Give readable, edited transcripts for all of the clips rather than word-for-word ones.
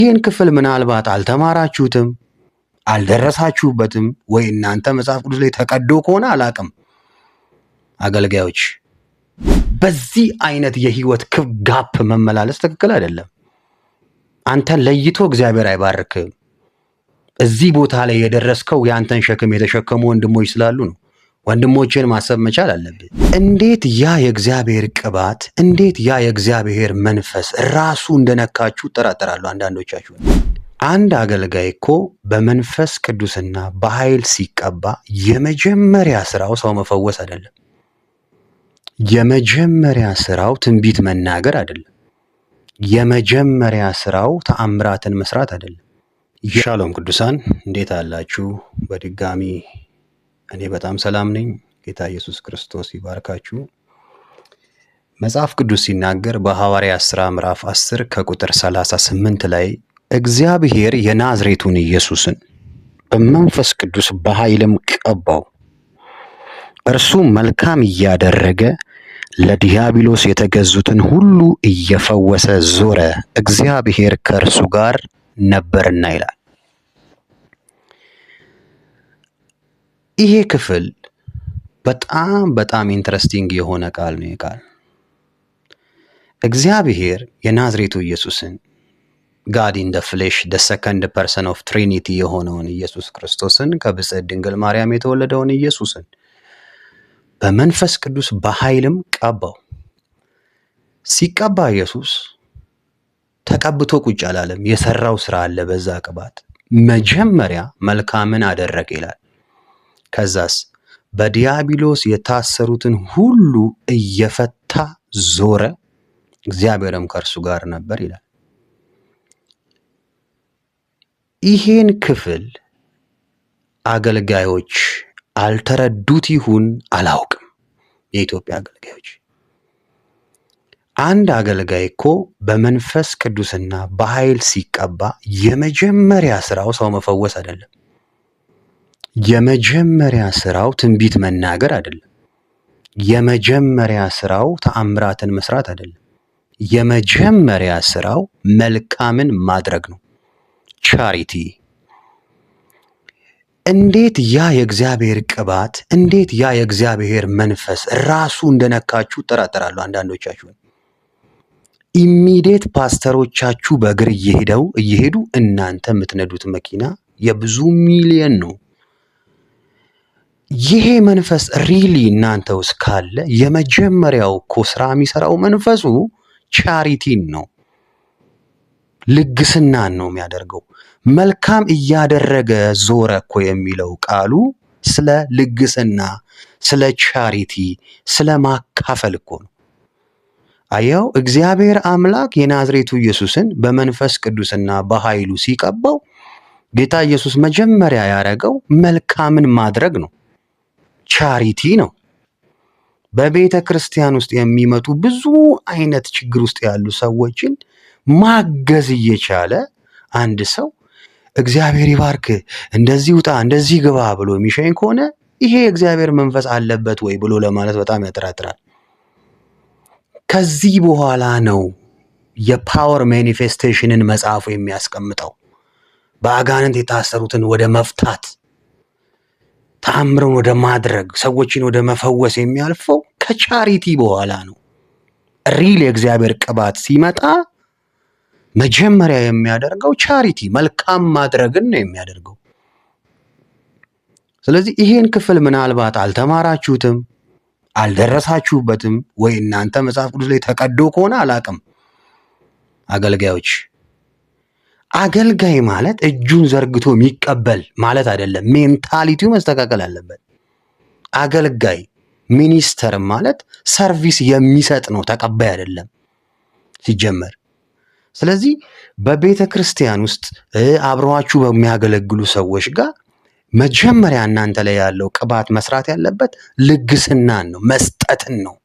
ይህን ክፍል ምናልባት አልተማራችሁትም፣ አልደረሳችሁበትም፣ ወይ እናንተ መጽሐፍ ቅዱስ ላይ ተቀዶ ከሆነ አላቅም። አገልጋዮች በዚህ አይነት የህይወት gap መመላለስ ትክክል አይደለም። አንተን ለይቶ እግዚአብሔር አይባርክም። እዚህ ቦታ ላይ የደረስከው የአንተን ሸክም የተሸከሙ ወንድሞች ስላሉ ነው። ወንድሞችን ማሰብ መቻል አለብህ። እንዴት ያ የእግዚአብሔር ቅባት፣ እንዴት ያ የእግዚአብሔር መንፈስ ራሱ እንደነካችሁ እጠራጠራለሁ። አንዳንዶቻችሁ አንድ አገልጋይ እኮ በመንፈስ ቅዱስና በኃይል ሲቀባ የመጀመሪያ ስራው ሰው መፈወስ አይደለም። የመጀመሪያ ስራው ትንቢት መናገር አይደለም። የመጀመሪያ ስራው ተአምራትን መስራት አይደለም። ሻሎም ቅዱሳን እንዴት አላችሁ? በድጋሚ እኔ በጣም ሰላም ነኝ። ጌታ ኢየሱስ ክርስቶስ ይባርካችሁ። መጽሐፍ ቅዱስ ሲናገር በሐዋርያት ሥራ ምዕራፍ 10 ከቁጥር 38 ላይ እግዚአብሔር የናዝሬቱን ኢየሱስን በመንፈስ ቅዱስ በኃይልም ቀባው፣ እርሱም መልካም እያደረገ ለዲያብሎስ የተገዙትን ሁሉ እየፈወሰ ዞረ፣ እግዚአብሔር ከእርሱ ጋር ነበርና ይላል። ይሄ ክፍል በጣም በጣም interesting የሆነ ቃል ነው። ቃል እግዚአብሔር የናዝሬቱ ኢየሱስን፣ God in the flesh, the second person of Trinity የሆነውን ኢየሱስ ክርስቶስን፣ ከብፅዕት ድንግል ማርያም የተወለደውን ኢየሱስን በመንፈስ ቅዱስ በኃይልም ቀባው። ሲቀባ ኢየሱስ ተቀብቶ ቁጭ አላለም። የሰራው ስራ አለ። በዛ ቅባት መጀመሪያ መልካምን አደረገ ይላል። ከዛስ በዲያብሎስ የታሰሩትን ሁሉ እየፈታ ዞረ፣ እግዚአብሔርም ከእርሱ ጋር ነበር ይላል። ይሄን ክፍል አገልጋዮች አልተረዱት ይሁን አላውቅም። የኢትዮጵያ አገልጋዮች፣ አንድ አገልጋይ እኮ በመንፈስ ቅዱስና በኃይል ሲቀባ የመጀመሪያ ስራው ሰው መፈወስ አይደለም። የመጀመሪያ ስራው ትንቢት መናገር አይደለም። የመጀመሪያ ስራው ተአምራትን መስራት አይደለም። የመጀመሪያ ስራው መልካምን ማድረግ ነው። Charity። እንዴት ያ የእግዚአብሔር ቅባት፣ እንዴት ያ የእግዚአብሔር መንፈስ ራሱ እንደነካችሁ እጠራጠራለሁ። አንዳንዶቻችሁን immediate ፓስተሮቻችሁ በእግር እየሄደው እየሄዱ እናንተ የምትነዱት መኪና የብዙ ሚሊየን ነው። ይሄ መንፈስ really እናንተ ውስጥ ካለ የመጀመሪያው እኮ ስራ የሚሰራው መንፈሱ charity ን ነው፣ ልግስናን ነው የሚያደርገው። መልካም እያደረገ ዞረ እኮ የሚለው ቃሉ ስለ ልግስና፣ ስለ charity፣ ስለ ማካፈል እኮ ነው። አየው፣ እግዚአብሔር አምላክ የናዝሬቱ ኢየሱስን በመንፈስ ቅዱስና በኃይሉ ሲቀባው ጌታ ኢየሱስ መጀመሪያ ያደረገው መልካምን ማድረግ ነው። Charity ነው። በቤተ ክርስቲያን ውስጥ የሚመጡ ብዙ አይነት ችግር ውስጥ ያሉ ሰዎችን ማገዝ እየቻለ አንድ ሰው እግዚአብሔር ይባርክ፣ እንደዚህ ውጣ፣ እንደዚህ ግባ ብሎ የሚሸኝ ከሆነ ይሄ የእግዚአብሔር መንፈስ አለበት ወይ ብሎ ለማለት በጣም ያጠራጥራል። ከዚህ በኋላ ነው የ power manifestation ን መጽሐፉ የሚያስቀምጠው። በአጋንንት የታሰሩትን ወደ መፍታት፣ ተአምርን ወደ ማድረግ፣ ሰዎችን ወደ መፈወስ የሚያልፈው ከ charity በኋላ ነው። Real የእግዚአብሔር ቅባት ሲመጣ መጀመሪያ የሚያደርገው charity፣ መልካም ማድረግን ነው የሚያደርገው። ስለዚህ ይሄን ክፍል ምናልባት አልተማራችሁትም፣ አልደረሳችሁበትም፣ ወይ እናንተ መጽሐፍ ቅዱስ ላይ ተቀዶ ከሆነ አላቅም። አገልጋዮች፣ አገልጋይ ማለት እጁን ዘርግቶ የሚቀበል ማለት አይደለም። Mentality ው መስተካከል አለበት። አገልጋይ ሚኒስተር ማለት service የሚሰጥ ነው፣ ተቀባይ አይደለም ሲጀመር። ስለዚህ በቤተ ክርስቲያን ውስጥ አብረዋችሁ በሚያገለግሉ ሰዎች ጋር መጀመሪያ እናንተ ላይ ያለው ቅባት መስራት ያለበት ልግስናን ነው፣ መስጠትን ነው፣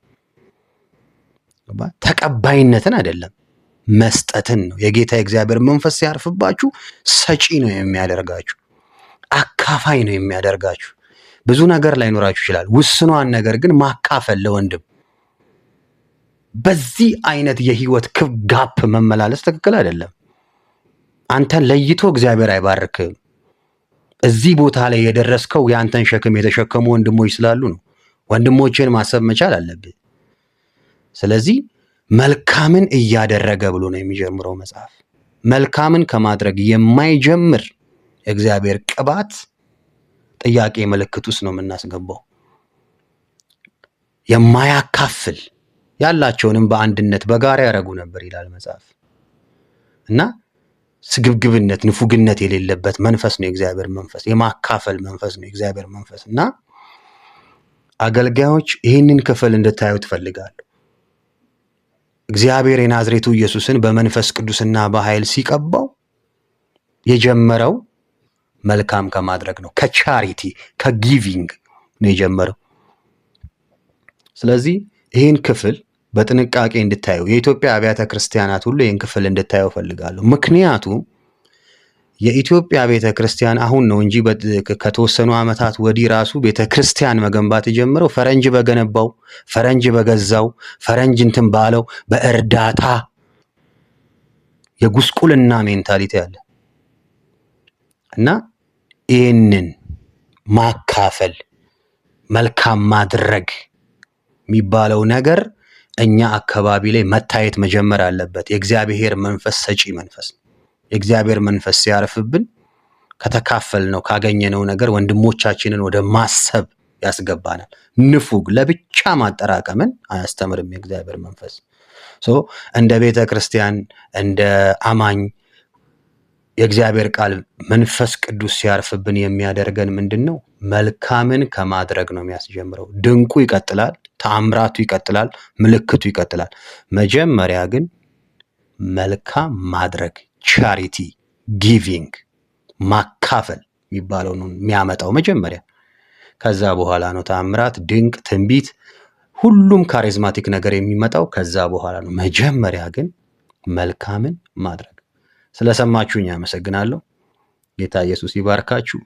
ተቀባይነትን አይደለም፣ መስጠትን ነው። የጌታ የእግዚአብሔር መንፈስ ሲያርፍባችሁ ሰጪ ነው የሚያደርጋችሁ፣ አካፋይ ነው የሚያደርጋችሁ። ብዙ ነገር ላይኖራችሁ ይችላል። ውስኗን ነገር ግን ማካፈል ለወንድም። በዚህ አይነት የህይወት gap መመላለስ ትክክል አይደለም። አንተን ለይቶ እግዚአብሔር አይባርክም። እዚህ ቦታ ላይ የደረስከው የአንተን ሸክም የተሸከሙ ወንድሞች ስላሉ ነው። ወንድሞችን ማሰብ መቻል አለብህ። ስለዚህ መልካምን እያደረገ ብሎ ነው የሚጀምረው መጽሐፍ። መልካምን ከማድረግ የማይጀምር የእግዚአብሔር ቅባት ጥያቄ ምልክት ውስጥ ነው የምናስገባው። የማያካፍል፣ ያላቸውንም በአንድነት በጋራ ያደረጉ ነበር ይላል መጽሐፍ። እና ስግብግብነት፣ ንፉግነት የሌለበት መንፈስ ነው የእግዚአብሔር መንፈስ፣ የማካፈል መንፈስ ነው የእግዚአብሔር መንፈስ። እና አገልጋዮች፣ ይህንን ክፍል እንድታዩ እፈልጋለሁ። እግዚአብሔር የናዝሬቱ ኢየሱስን በመንፈስ ቅዱስና በኃይል ሲቀባው የጀመረው መልካም ከማድረግ ነው። ከ charity፣ ከ giving ነው የጀመረው። ስለዚህ ይህን ክፍል በጥንቃቄ እንድታዩ፣ የኢትዮጵያ አብያተ ክርስቲያናት ሁሉ ይህን ክፍል እንድታዩ እፈልጋለሁ። ምክንያቱም የኢትዮጵያ ቤተ ክርስቲያን አሁን ነው እንጂ ከተወሰኑ ዓመታት ወዲህ ራሱ ቤተ ክርስቲያን መገንባት የጀመረው ፈረንጅ በገነባው፣ ፈረንጅ በገዛው፣ ፈረንጅ እንትን ባለው፣ በእርዳታ የጉስቁልና mentality አለ። እና ይህንን ማካፈል፣ መልካም ማድረግ የሚባለው ነገር እኛ አካባቢ ላይ መታየት መጀመር አለበት። የእግዚአብሔር መንፈስ ሰጪ መንፈስ ነው። የእግዚአብሔር መንፈስ ሲያርፍብን ከተካፈልነው፣ ካገኘነው ነገር ወንድሞቻችንን ወደ ማሰብ ያስገባናል። ንፉግ፣ ለብቻ ማጠራቀምን አያስተምርም የእግዚአብሔር መንፈስ። So እንደ ቤተ ክርስቲያን፣ እንደ አማኝ የእግዚአብሔር ቃል መንፈስ ቅዱስ ሲያርፍብን የሚያደርገን ምንድን ነው? መልካምን ከማድረግ ነው የሚያስጀምረው። ድንቁ ይቀጥላል፣ ተአምራቱ ይቀጥላል፣ ምልክቱ ይቀጥላል። መጀመሪያ ግን መልካም ማድረግ፣ charity፣ giving፣ ማካፈል የሚባለው ነው የሚያመጣው መጀመሪያ። ከዛ በኋላ ነው ተአምራት፣ ድንቅ፣ ትንቢት፣ ሁሉም charismatic ነገር የሚመጣው ከዛ በኋላ ነው። መጀመሪያ ግን መልካምን ማድረግ። ስለሰማችሁኝ አመሰግናለሁ። ጌታ ኢየሱስ ይባርካችሁ።